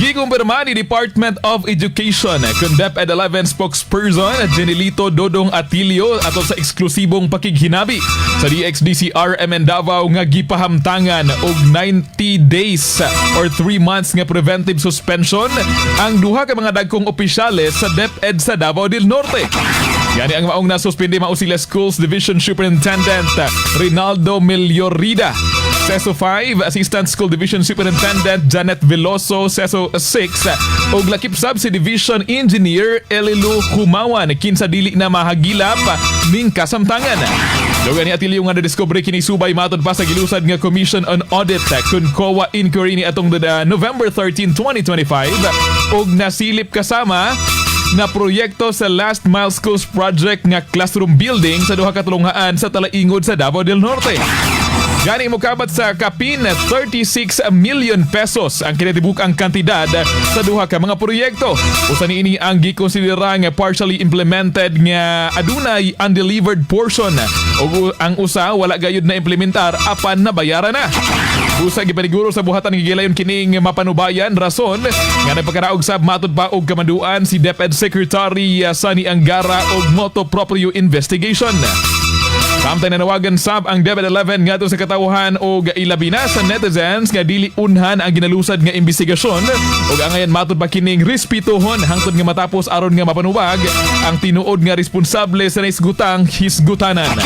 Gikumpirma ni Department of Education kun DepEd 11 spokesperson Jenelito Dodong Atilio atol sa eksklusibong pakighinabi sa DXDC RMN Davao nga gipahamtangan og 90 days or 3 months nga preventive suspension ang duha ka mga dagkong opisyales sa DepEd sa Davao del Norte. Gani ang maong nasuspindi mao sila Schools Division Superintendent Rinaldo Meliorida, CESO 5 Assistant School Division Superintendent Janet Veloso, CESO 6, ug lakip sab si Division Engineer Elilu Humawan, kinsa dili na mahagilap ning kasamtangan. Dugang ni Atilio nga nadiskubre kini subay matod pa sa gilusad nga Commission on Audit kun COA inquiry ni atong November 13, 2025 ug nasilip kasama na proyekto sa Last Mile Schools Project nga classroom building sa duha ka tulunghaan sa Talaingod sa Davao del Norte. Gani mokabat sa kapin ₱36 million ang kinatibuk-ang kantidad sa duha ka mga proyekto. Usa niini ang gikonsidera nga partially implemented nga adunay undelivered portion ug ang usa wala gayud na implementar apan nabayaran na. Busa gipaniguro sa buhatan ng gilayon kining mapanubayan, rason nga nagpakaraog sab matud pa og kamanduan si DepEd Secretary Sonny Angara og motu proprio investigation. Samtang nanawagan sab ang DepEd 11 ngadto sa katawhan og ilabi na sa netizens nga dili unhan ang ginalusad nga investigasyon ug angayan matud pa kining respetuhon hangtod nga matapos aron nga mapanubag ang tinuod nga responsable sa naisgutang hisgutanan.